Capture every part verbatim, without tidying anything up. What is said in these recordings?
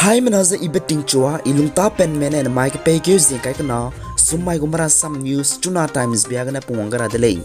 Haimena ze I Betingchua, I lungtapenme ne namai kepeikeu zing kai kena, summai gu Marasam News, Chuna Times bia gene pungwang gai ra de lei.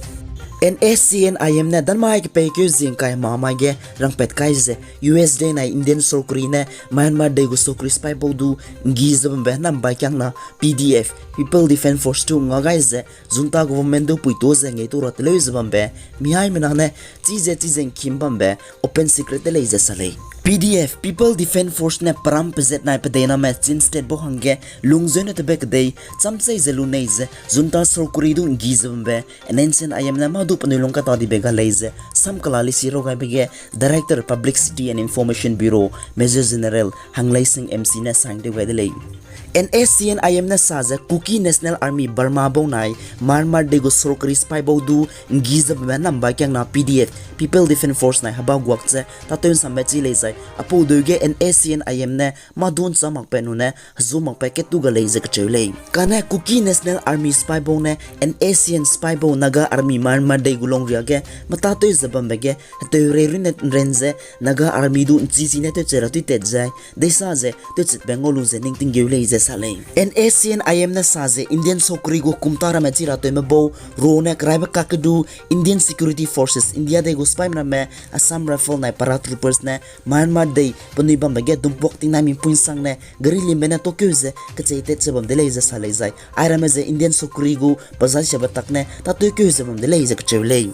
N S C N I M ne danmai kepeikeu zing kai hemamai ge rangpat kai ze, U S dei nai Indian sorkari ne Myanmar dei gu sorkari sipai bau du nggi ze bambe nambai kiangna P D F, People Defence Force tu nga gai ze, junta government du puitu ze ngeitu ra teleu ze bambe, mihaimena ne chize chize ngkim bambe open secret de lei ze sa lei. P D F, People Defence Force ne peram pezat nai pedeiname Chin State bau hangge lungzeu ne tebe kedei chamchei ze lu nei ze junta sorkari du nggi ze bambe, N S C N I M ne mâ du penui lung kata dibe ga lei ze sam kela lisi rau gaibe ge Director Publicity and Information Bureau, Major General Hanglei Singh M C ne sign tew gai de lei. N S C N I M ne sa ze Kuki National Army Burma bau nai Myanmar dei gu sorkari sipai bau du nggi ze bambe nambai kiangna P D F, People Defence Force nai heba guak ze tatew nsambe chi lei zai, apau deu ge N S C N I M ne mâ du ncha makbe nune hezu makbe ketu ga lei ze kacheu lei. Kane Kuki National Army sipai bau ne N S C N sipai bau Naga Army Myanmar dei gu longria ge metatew ze bambe ge heteurei runne nren ze Naga Army du nchichi ne tewche ra tuitat zai, deisa ze tewchetbe ngau lu ze ning tinggeu lei ze sa lei. N S C N I M ne sa ze Indian sorkari gu kumta ramme chi ra tewme bau, ro ne keraibe kakedu Indian Security Forces, India dei gu sipaime ramme, Assam Rifle nai paratroopers ne Myanmar dei penui bambe ge dumpuak tingnai mipui nsang ne gari limbe ne tokeu ze kecheitat ze bam de lei ze sa lei zai, airamme ze Indian sorkari gu pezai siabe tak ne tatewkeu ze bam de lei ze kacheu lei.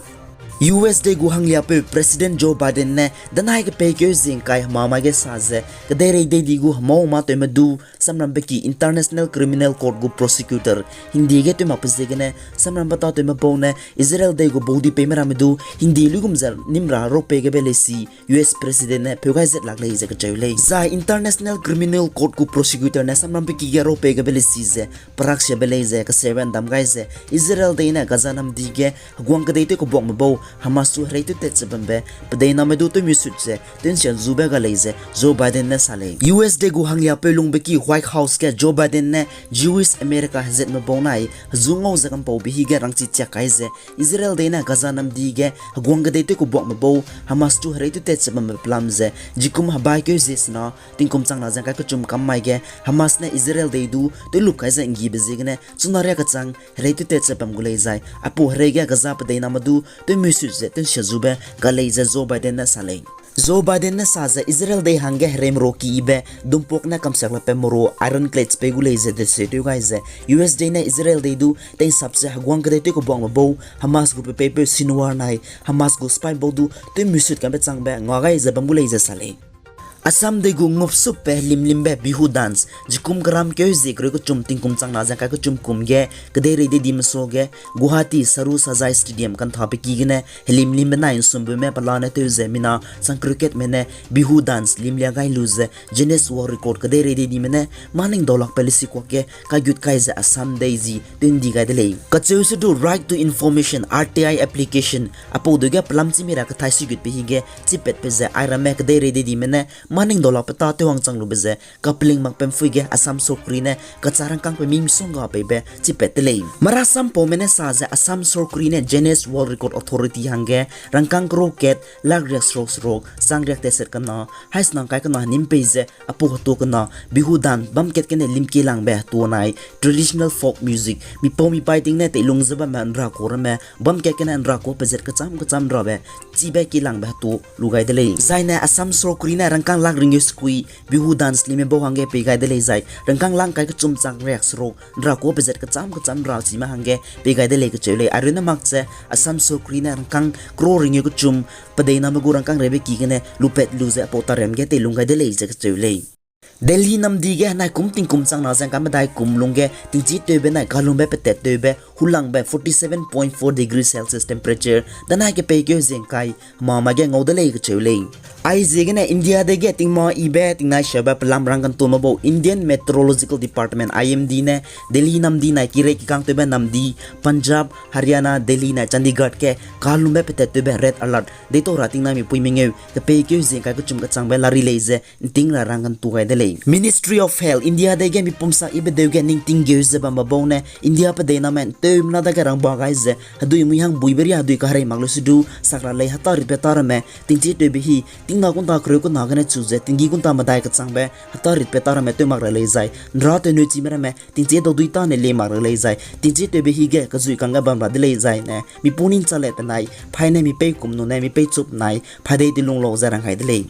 U S dei gu hangliapeu President Joe Biden ne danai kepeikeu zing kai hemamai ge sa ze, kedeirei deidi gu hemau mâ tewme du samrambe ki International Criminal Court gu prosecutor, Hindi ge tewmakbe ziegene samrambe tatewme bau ne Israel dei gu baudi peime ramme du Hindi luigum ze nimra ropei gebe leisi U S President ne peu gai zet lak lei ze kacheu lei. Zai International Criminal Court gu prosecutor ne samrambe ki ge ropei gebe leisi ze perak siabe lei ze kaseube ndam gai ze, Israel dei ne Gaza namdi ge heguang kedei tew kebuakme bau Hamas chu herei tewtat ze bambe pedeiname du tewmisut ze tewnsia zube ga lei ze Joe Biden ne sa lei. U S dei gu hangliapeu lungbe ki White House ge Joe Biden ne Jewish America hezatme bau nai hezu ngau ze kampaube hige rangchi chiak kai ze, Israel dei ne Gaza namdi ge heguang kedei tew kebuakme bau Hamas chu herei tewtat ze bambe pelam ze, jikum hebaikeu zie sena tingkum changna ze ngkai kechum kam mai ge Hamas ne Israel dei du tewlup kai ze nggibe ziegene chuna riâ kechang herei tewtat ze bam gu lei zai, apau herei ge Gaza pedeiname du tewmisut ze tewnsia zube ga lei ze Joe Biden ne sa lei. Joe Biden ne sa ze Israel dei hangge hereime ro ki yibe dumpuak ne kamsiak lape mero ironclads pei gu lei ze deseu tew gai ze, U S dei ne Israel dei du teinsap ze heguang kedei tew kebuakme bau Hamas gu pepeipeu Sinwar nai Hamas gu sipai bau du tewmisut kabe changbe nga gai ze bam gu lei ze sa lei. Assam dei gu ngupsupbe helimlimbe Bihu dance, jikum keram keu zie kereu kechum tingkum changna ze ngkai kechum kum ge kedeirei deidime suage Guwahati Saru Sajai Stadium kanthabe ki gene helimlimbe nai nsumbeume pelane tew ze mina chang cricketme ne Bihu dance limlia gai lu ze Guinness World Record kedeirei deidime ne mâning daulakbe lesikuak ge kaigut kai ze Assam dei zi tewndi gai de lei. Kacheu se du Right to Information, R T I application, apau deu ge pelam chimi ra kethai sigutbe hige chipatbe ze airamme kedeirei deidime ne mâning daulakbe tâ tewwang chang lube ze kapelingmakbe mpui ge Assam sorkari ne kachâ rangkângbe mi misongga peibe chipat de lei. Marasampaume ne sa ze Assam sorkari ne Guinness World Record Authority hangge rangkâng crore kat lak riak seruk seruk chang riak teset kena haisena kai kena henim pei ze apau hetu kena Bihu dance bam kat gene limkie langbe hetu nai traditional folk music, mipau mipaî ting ne teilung ze bamme nrâ ku ramme bam kat gene nrâ ku pezat kecham kecham rabe chibe kie langbe hetu lu gai de lei. Zaine Assam sorkari ne rangkâng lak ringeu sekui Bihu dance lime bau hangge pei gai de lei zai rangkâng lak kai kechum chang riak seruk nrâ ku pezat kecham kecham ra chime hangge pei gai de lei kacheu lei. Airune mak ze Assam sorkari ne rangkâng crore ringeu kechum pedeiname gu rangkâng reibe ki gene lupat lu ze apau tarem ge teilung gai de lei ze kacheu lei. Delhi namdi ge henai kum tingkum changna ze ngka medai kum lungge tingchî tewbe nai kalumbe petat tewbe hulangbe forty seven point four degree Celsius temperature danai kepeikeu zie ngkai hemamai ge ngau de lei kacheu lei. Aiziegene India dei ge tingma yibe tingnai siabe pelam rangkantome bau Indian Meteorological Department, I M D ne Delhi namdi nai kirei kikang tewbe namdi Punjab, Haryana, Delhi nai Chandigarh ge kalumbe petat tewbe red alert deitau ra tingnai mipui mengeu kepeikeu zie ngkai kechum kechangbe lari lei ze nting ra rangkantu gai de lei. Ministry of Health India dei ge mipum sak ibe deu ge ningting geu ze bambe bau ne India pedeiname nteumena dage rangba gai ze hedui mui hang buibe ria hedui kaherei mak lu se du sak ra lei heta ritbe ta ramme tingchie tewbe hi tingna kunta kereu kuna gene chu ze tinggi kunta medai kechangbe heta ritbe ta ramme tew mak ra lei zai nra tewneu chime ramme tingchie daudui tane le mak ra lei zai tingchie tewbe hi ge kazui kangge bam ra de lei zai ne mipui ning chalet penai phaine mipei kum nune mipei chup nai phaidei dilung lau ze rang gai de lei.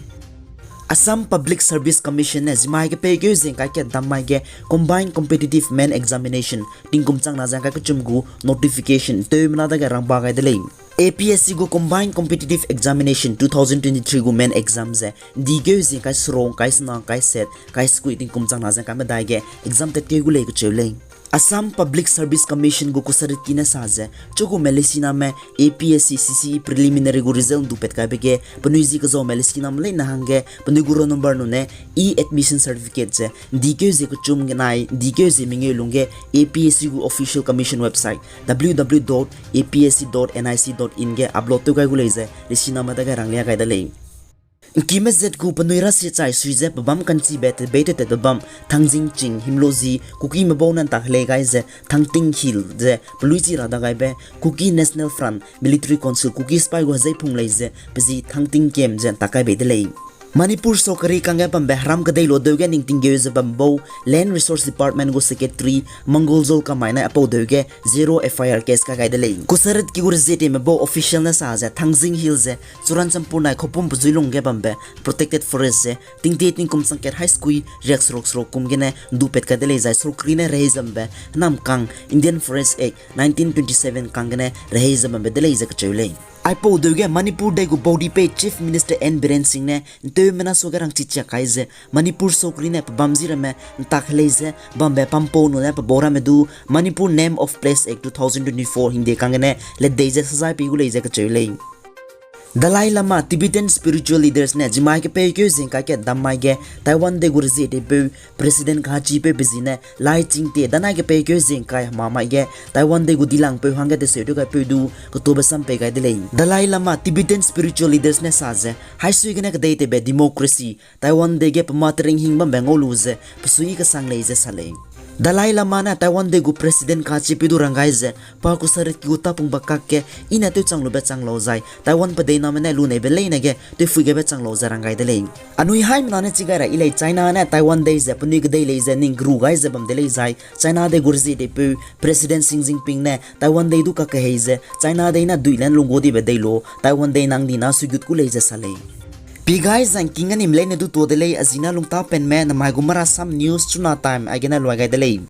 Assam Public Service Commission ne zimai kepeikeu zengkai kat dam mai ge Combined Competitive Main Examination tingkum changna zengkai kechum gu notification nteumena dage rangba gai de lei. A P S C gu Combined Competitive Examination two thousand twenty-three gu main exam ze ndikeu zengkai seruk, kai sena, kai set, kai sekui tingkum changna zengkai medai ge exam tatkeu gu lei kacheu lei. Assam Public Service Commission gu kusaritki ne sa ze, chugume lesiname A P S C C C E preliminary gu result ndu pat kaibe ge penui zi kezaume lesiname leine hangge penui gu roll number nune e-admission certificate ze ndikeu ze kechum nai ndikeu ze mengeu lungge A P S C gu official commission website W W W dot A P S C dot N I C dot in ge upload tew gai gu lei ze lesiname dage ranglia gai de lei. Nkime zet gu penui rasie chai sui ze pebâm kanchibe tebei tetetbe bam Thangjing Ching Himlozi Kukime bau ne ntak helei gai ze Thangting Hill ze peluichi ra dagaibe Kuki National Front Military Council Kuki sipai gu hezei phung lei ze pe zi Thangting Kem ze ntak kai bei de lei. Manipur sokari kangge bambe heram kedei lo deu ge ningting geu ze bam bau Land Resource Department gu Secretary Mangoljol Kamai ne aipau deu ge zero F I R case kai gai de lei. Kusaritki gu rezieteme bau official ne sa ze Thangjing Hill ze Churachandpur nai Khoupum pezui lung ge bambe protected forest ze tingtie tingkum changkat hai sekui riak seruk seruk kum gene ndu pat kai de lei zai sokari ne rehei ze bambe henam kang Indian Forest Act nineteen twenty-seven kang gene rehei ze bambe de lei ze kacheu lei. Aipau deu ge Manipur dei gu baudipei Chief Minister N Biren Singh ne nteumena suage rangchi chiak kai ze Manipur sokari ne pebâm zi ramme ntak helei ze bambe pampau nune pebau ramme du Manipur Name of Place Act two thousand twenty-four hingde kang gene ledei ze sazai pei gu lei ze kacheu lei. Dalai Lama Tibetan spiritual leaders ne zimai kepeikeu zengkai kat dam mai ge Taiwan dei gu rezietepeu President kachipeu pe zi ne lai chingtie danai kepeikeu zengkai hema mai ge Taiwan dei gu dilangpeu hangge deseu tew gaipeu du ketobe sam pei gai de lei. Dalai Lama Tibetan spiritual leaders ne sa ze haisui gene kedei tewbe democracy Taiwan dei ge pema tering hing bambe ngau lu ze pesui kesang lei ze sa lei. Dalai Lama ne Taiwan dei gu President kachipeu du rang gai ze pa kusaritki gu tapungbe kakge i ne tewchang lube chang lau zai Taiwan pedeiname ne luneibe leine ge tewphui gebe chang lau ze rang gai de lei. Anui haimena ne chi gai ra i lei China ne Taiwan dei ze penui kedei lei ze ning keru gai ze bam de lei zai China dei gu rezietepeu President Xi Jinping ne Taiwan dei du kakehei ze China dei ne duilen lunggu dibe dei lo Taiwan dei nang di na suigut ku lei ze sa lei. Pi gai zangking anim leine du tuâ de lei, a zi na lungtapenme namai gu Marasam News Chuna Time aigene luai gai de lei.